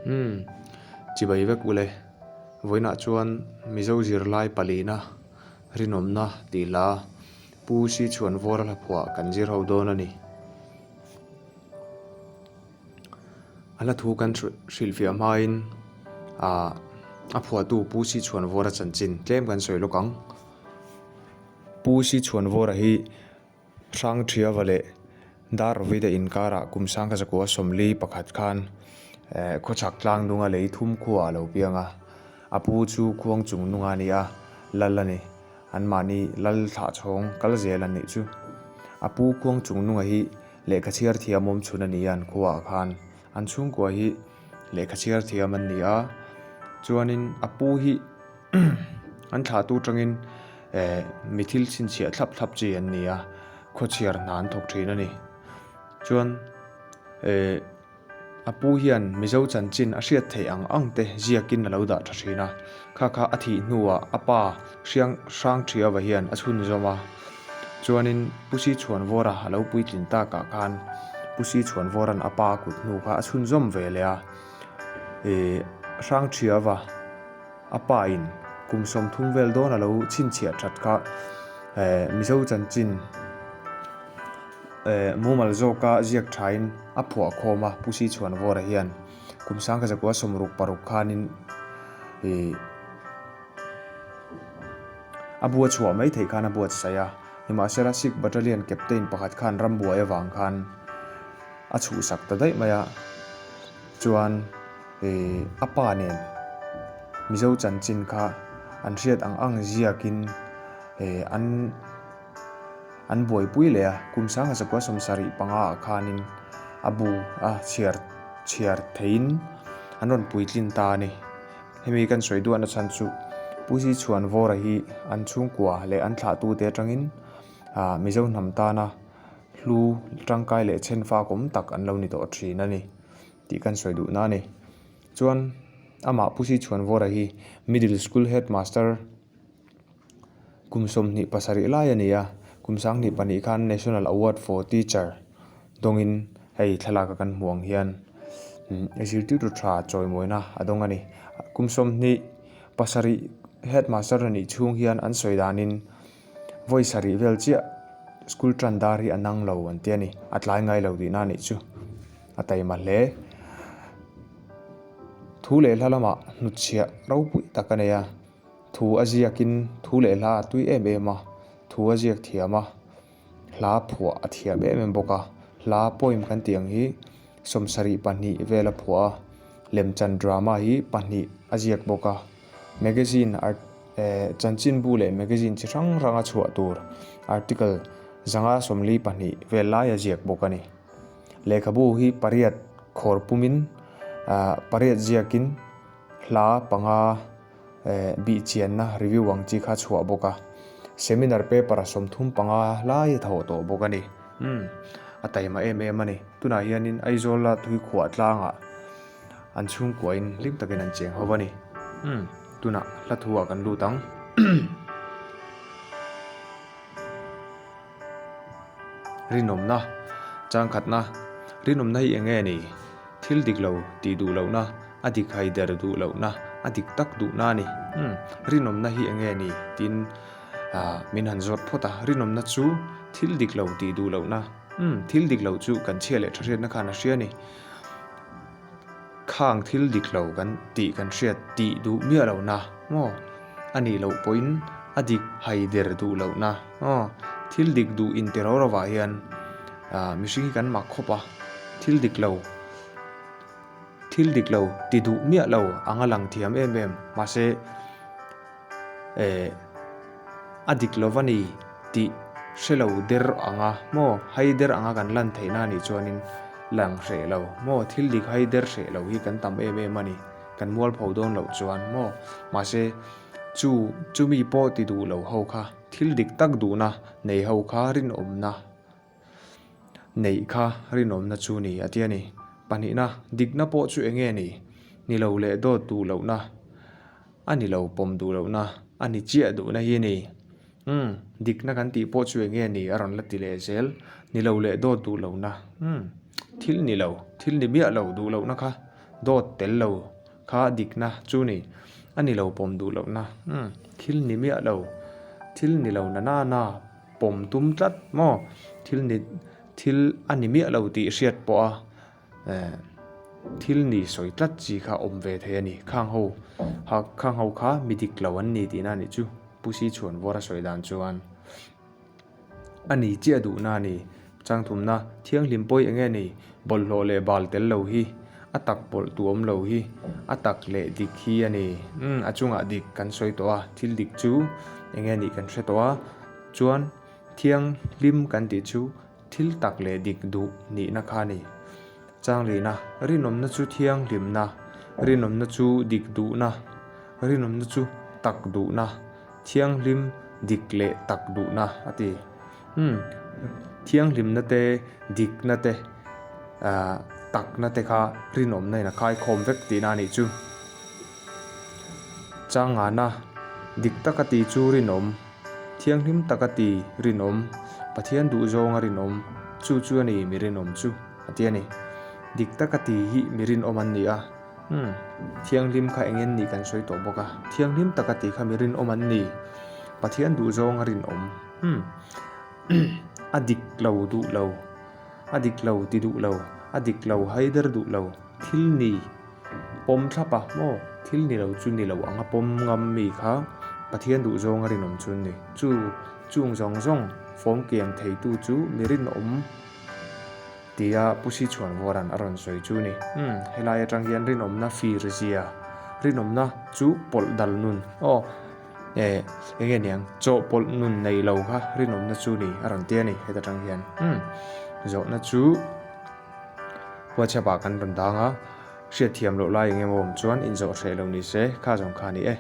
Umm, chibai vek ule. Vawiinah chuan Mizo zirlai palina rinawmna tih hla Pu Sichhuanvawra hlaphuah kan zir ho dawn a ni. A hla thu kan hrilhfiah hmain ah a phuahtu Pu Sichhuanvawra chanchin tlem kan sawi lawk ang. Pu Sichhuanvawra hi Hrangthiava leh Darrovite inkarah kum sangkha zakua 41 khan khawchhak tlang nunga lei thum khuaah a lo piang a. A pu chu khuang chung nunga a ni a, lal a ni. Anmahni lal thlah chhawng kal zel an nih chu. A pu khuang chung nunga hi lehkha chhiar thiam awm chhun a ni a an khuaah khan. An chhungkua hi lehkha chhiar thiam an ni a, chuanin a pu hi An thlahtu tangin eh mi thil chhinchhiah thlap thlap chi an ni a, khawchhiar hna an thawk thin a ni. Chuan eh a pu hian Mizo chanchin a hriat theih ang ang te ziakin a lo dah tha thin a, kha kha a thih hnuah a pa hriang hrang thiava hian a chhunzawm a. Chuanin Pu Sichhuanvawra a lo puitlin takah khan Pu Sichhuanvawra'n a pa kut hnu kha a chhunzawm ve leh a, eh hrang thiava. A pa in kum 30 vel dawn a lo chhinchhiah that kha eh Mizo chanchin eh mumal zawka ziak thain a phuah khawm a Pu Sichhuanvawra hian kum sangkha zakua 66 khanin ih a bua chhuah mai theih khan a buatsaih a nimahsela Sikh Battalion Captain pakhat khan rambuai avang khan a chhuhsak ta daih mai a chuan. Ih a pa nen Mizo chanchin kha an hriat ang ang ziakin ih an an buaipui leh a, kum sangha zakua 75 ah khanin a bu a chhiar chhiar theihin an rawn puitlin ta a ni. Hemi kan sawi duahna chhan chu Pu Sichhuanvawra hi an chhungkua leh an thlahtute atangin ah Mizo hnam tana hlu tangkai leh chhenfak awm tak an lo ni tawh thin a ni. tih kan sawi duhna a ni. Chuan amah Pu Sichhuanvawra hi Middle School Headmaster kum 27 lai a ni a, kum 22 khan National Award for Teacher dawngin hei thlalaka kan hmuh ang hian zirtirtu tha chawimawina a dawng a ni. Kum 27 Headmaster a nih chhung hian an sawi danin vawi sarih vel chiah school tan dar hi a nang lo an ti a ni, a tlai ngai lo tihna a nih chu. A taima hle. Thu leh hla lamah hnutchhiah ropui tak a nei a, thu a ziakin thu leh hla a tui em em a, thu a ziak thiam a, hla phuah a thiam em em bawk a, hla poem kan tih ang hi 72 vel a phuah a, lemchan drama hi pahnih a ziak bawk a, magazine art eh chanchinbu leh magazine chi hrang hranga chhuah tur article 142 vel lai a ziak bawk a ni. Lehkhabu hi pariat khawr pumin ah pariat ziakin hla panga eh bih chianna review ang chi kha chhuah bawk a. Seminar paper a 35 lai a thawh tawh bawk a ni. Umm a taima em em a ni. Tunah hianin Aizawl a tui khuah tlangah an chhungkuain hlim takin an cheng ho a ni. Umm tunah hla thu ah kan lut ang. Rinawmna, changkhatna, Rinawmna hi eng nge ni? Thil dik lo tih duh lohna, a dik hai der duh lohna, a dik tak duhna a ni. Umm, rinawmna hi eng nge ni? tiin ah min han zawt phawt a. Rinawmna chu thil dik lo tih duh lohna, umm, thil dik lo chu kan chhia leh tha hriatna khan a hria a ni. Khang thil dik lo kan tih kan hriat tih duh miah lohna maw a nih loh pawhin a dik hai der duh lohna aw thil dik duh inti ro rovah hian ah mihring hi kan mak khawp a, thil dik lo thil dik lo ti duh miah lo anga lang thiam em em mahse eh a dik lo va ni tih hre lo der anga maw hai der anga kan lan theihna a nih chuanin lang hreh lo maw thil dik hai der hreh lo hi kan tam em em a ni kan mualpho dawn loh chuan maw mahse chu chumi pawh ti duh lo ho kha thil dik tak duhna nei ho kha rinawmna neih kha rinawmna chu ni a ti a ni. Pahnihna dikna pawh chu eng nge ni? Ni lo leh dawt duh lohna a ni lo pawm duh lohna a ni chiah duhna hi a ni. Umm dikna kan tih pawh chu eng nge ni a rawn la ti leh zel. Ni lo leh dawt duh lohna umm thil ni lo thil ni miah lo duh lohna kha. Dawt tel lo kha dikna chu ni. A ni lo pawm duh lohna. Umm, thil ni miah lo. Thil ni lo na na na pawm tum tlat maw? Thil ni, thil a ni miah lo tih hriat pawh a. Eh, thil ni sawi tlat chi kha awm ve thei a ni. Khang ho, ha, khang ho kha mi dik lo an ni tihna a nih chu. Pu Si chhuan vawr a sawi dan chuan a ni chiah duhna a ni. Changthumna, thianghlim pawi eng nge ni? Bawlhhlawh leh bal tel lo hi, a tak pawlh tu awm lo hi, a tak leh dik hi a ni. Umm, a chungah dik kan sawi tawh a, thil dik chu eng nge nih kan hre tawh a. Chuan, thianghlim kan tih chu Thil tak leh dik duh nihna kha a ni. Changlihna, Rinawmna chu thianghlimna, rinawmna chu dik duhna, rinawmna chu tak duhna, thianghlim, dik leh tak duhna a ti. Umm, thianghlimna te, dikna te, ahh takna te kha rinawmna in a khaikhawm vek tihna a nih chu. Changana, Dik taka ti chu rinawm. Thianghlim taka ti rinawm, Pathian duh zawnga rinawm, chu chu a ni mi rinawm chu, a ti a ni. Dik taka ti hi mi rinawm an ni a, umm, thianghlim kha eng en nih kan sawi tawh bawk a, thianghlim taka ti kha mi rinawm an ni, Pathian duh zawnga rinawm, umm, a dik lo duh lo, a dik lo ti duh lo, a dik lo haider duh lo, thil ni. Pawm thlap a maw? Thil ni lo chu ni lo ang a pawm ngam mi kha Pathian duh zawng a rinawm chu ni. Chu chung zawng zawng fawm kiang theitu chu mi rinawm tia Pu Si Chhuanvawra'n a rawn sawi chu ni. Umm, helai atang hian rinawmna fir zia, rinawmna chu pawlh dal nun, aw, eh, eng nge niang, chawhpawlh nun nei lo kha rinawmna chu ni a rawn ti a ni heta tang hian. Umm, zawhna chu. WhatsApp ah kan rawn dang a, hriatthiam loh lai eng emaw awm chuan inzawh hreh lo ni se, kha zawng kha a ni e.